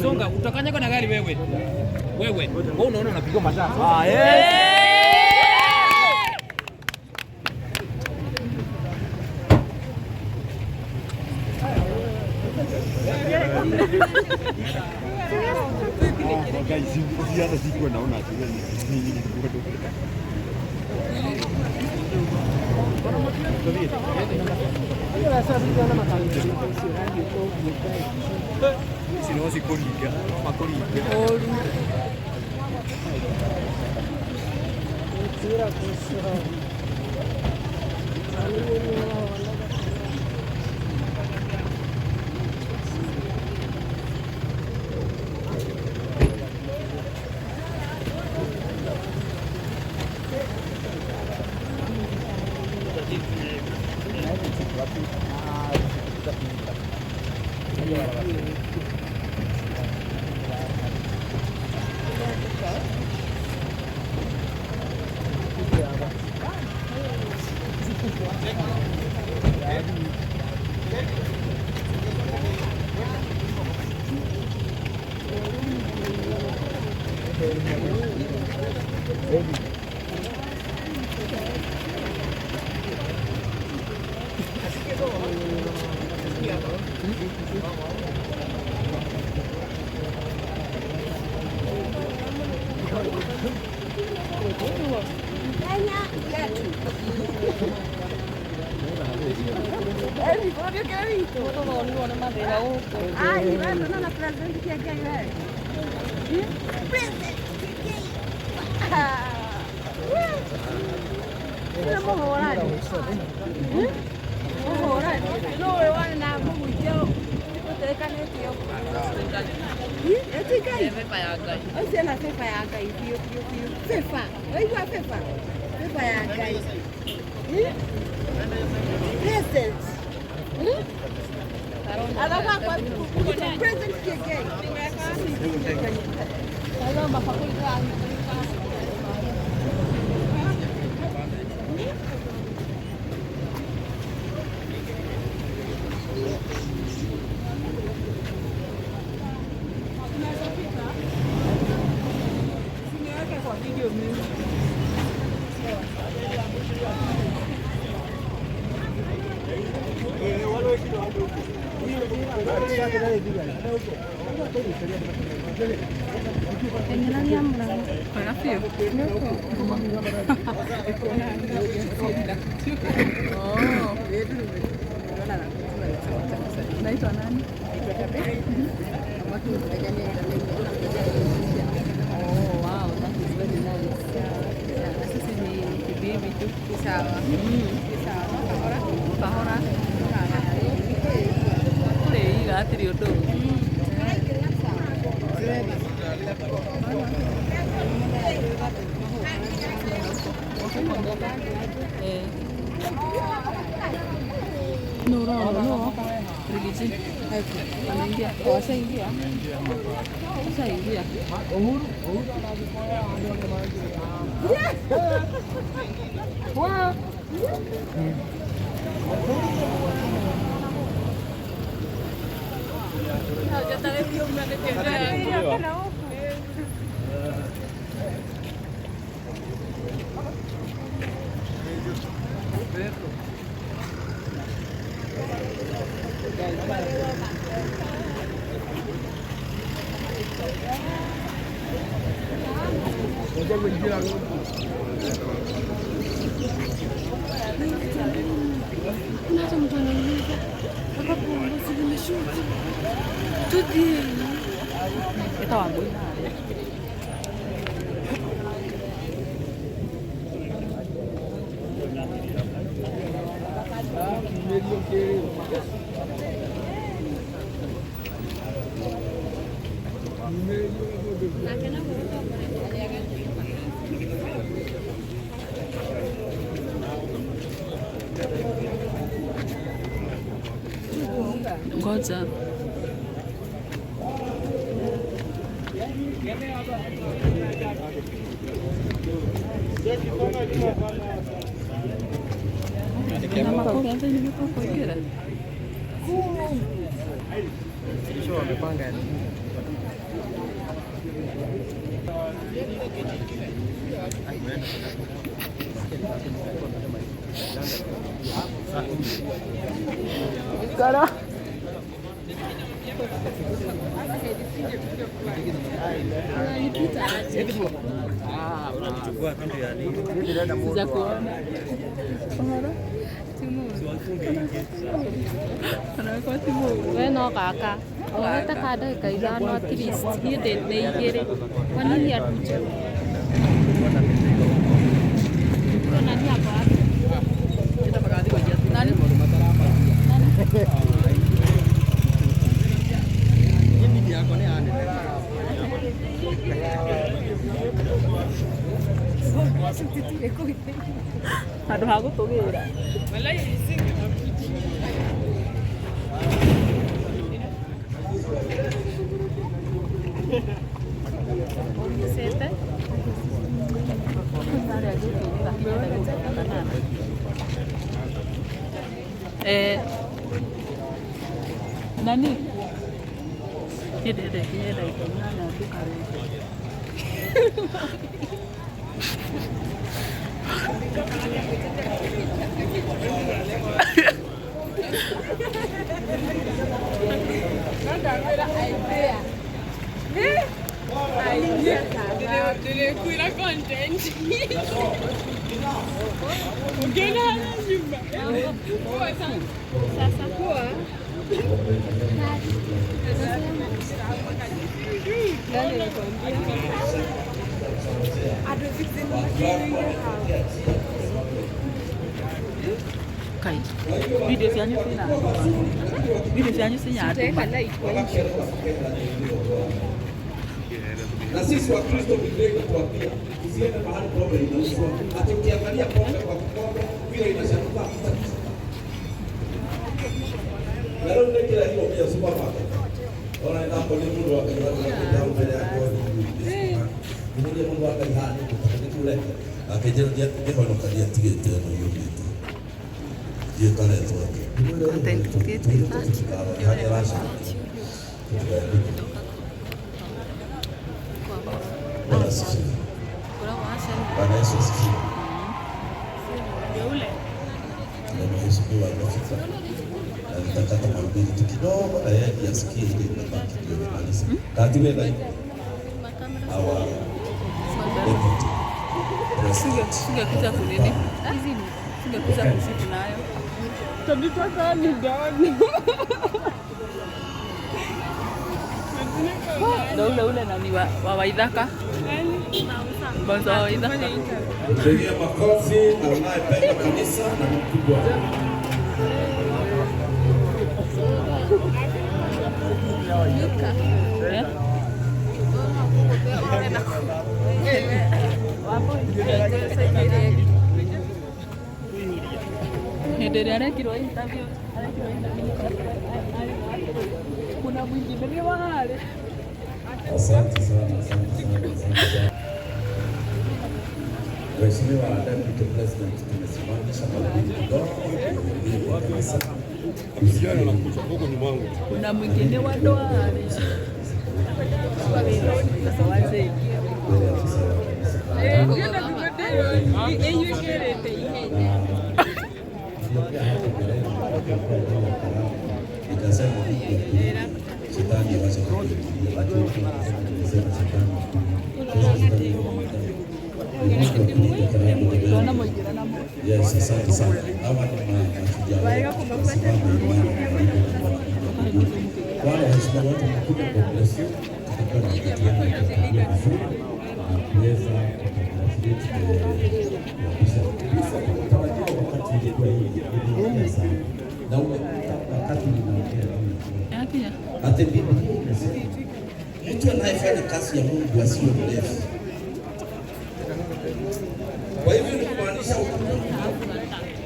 Songa, utakanyaga na gari wewe. Wewe, wewe unaona unapigwa mataa. Ah, yes. Guys, sikuwa naona nini. Ici no cikũringa, no makũringe. Naitwa nani? Oh, wow, that is very nice. Yeah, sisi ni kibibi tu. Sawa. Sawa. Kahora. Kule ira atiri undu. Eh. No, no, no. Rigiji. Ameingia. Washaingia. Washaingia. Uhuru, Uhuru. Wow. Ngoja. Kara. Za kuona. We no gaka ohete ka ndagĩka 5 at least, niĩ ndĩ nĩ 2. Kwa nini atuje? Nani ako wapi? Nani? Handũ ha gũtũgĩra. Ũnyucĩte? Eh, nani? Niĩ ndĩrenda ikinye ndagĩka 8 ndũkarenge. Kai. Video cianyu cina. Video cianyu cinya. Na sisi wa Kristo Biblia inatuambia usiende mahali pombe inauzwa. Ati ukiangalia pombe kwa kikombe vile inashanuka hutakushika. Na leo ndio kila hiyo pia supermarket. Ona ina hapo ni mundu akaira kwa mbele yako ni. Ni mundu akaira ni kule. Akajira dia ndihonokaria tigite no yumite. Ndiye karetwo. Content Bwana asifiwe. Bwana Yesu asifiwe. Na mheshimiwa amefika na nitakata mahubiri tu kidogo na yeye ndiye asikie ile imebaki ndio nimalize. Katiwe na our deputy president. Singekuja kunini? Singekuja kusifu nayo. Ndo ule ule nani wa Waithaka. Bonzo wa Waithaka. Pigia makofi na unayependa kanisa na mkubwa. Eh? Hĩndĩ ĩrĩa arekirwo interview, arekirwo interview, kuna mwingine ni wale. Asante sana, asante sana, asante sana. Mheshimiwa Deputy President, tumesimamisha mahubiri kidogo tuhubiri kwa kanisa. Kuna mwingine wa Ndwale. Sasa wazee. Mbele ya afisa wa kanisa. Niliongea hapo mbeleni nilipokuwa juu ya karamu, nikasema Mungu akubariki. Shetani awache kukuingilia, lakini nikasema shetani sasa shetani Mungu akubariki karamu mbeleni. Yes, asante sana. Hawa ni mashujaa wetu, tunasimama imara na Mungu na Mungu. Wale waheshimiwa wetu mkuja, God bless you. Tutakuwa na wakati wenu wa kutulia vizuri na kuweza kucongratulate the bishop. Bishop, utarajiwa wakati ilikuwa hii niliongea sana na umekuta wakati ninaongea juu ya Yakinya. hata Biblia inasema mtu anayefanya kazi ya Mungu asiwe mrefu. Kwa hivyo ni kumaanisha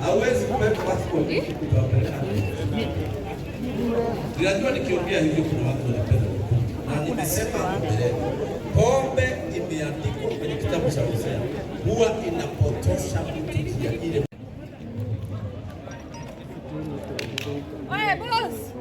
hawezi kubeba watu kwa kuwapeleka. Ninajua nikiongea hivyo kuna watu wanapenda kukunywa. Na nimesema hapo mbeleni, pombe imeandikwa kwenye kitabu cha Hosea huwa inapotosha mtu njia ile. Oye, boss.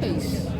Eish.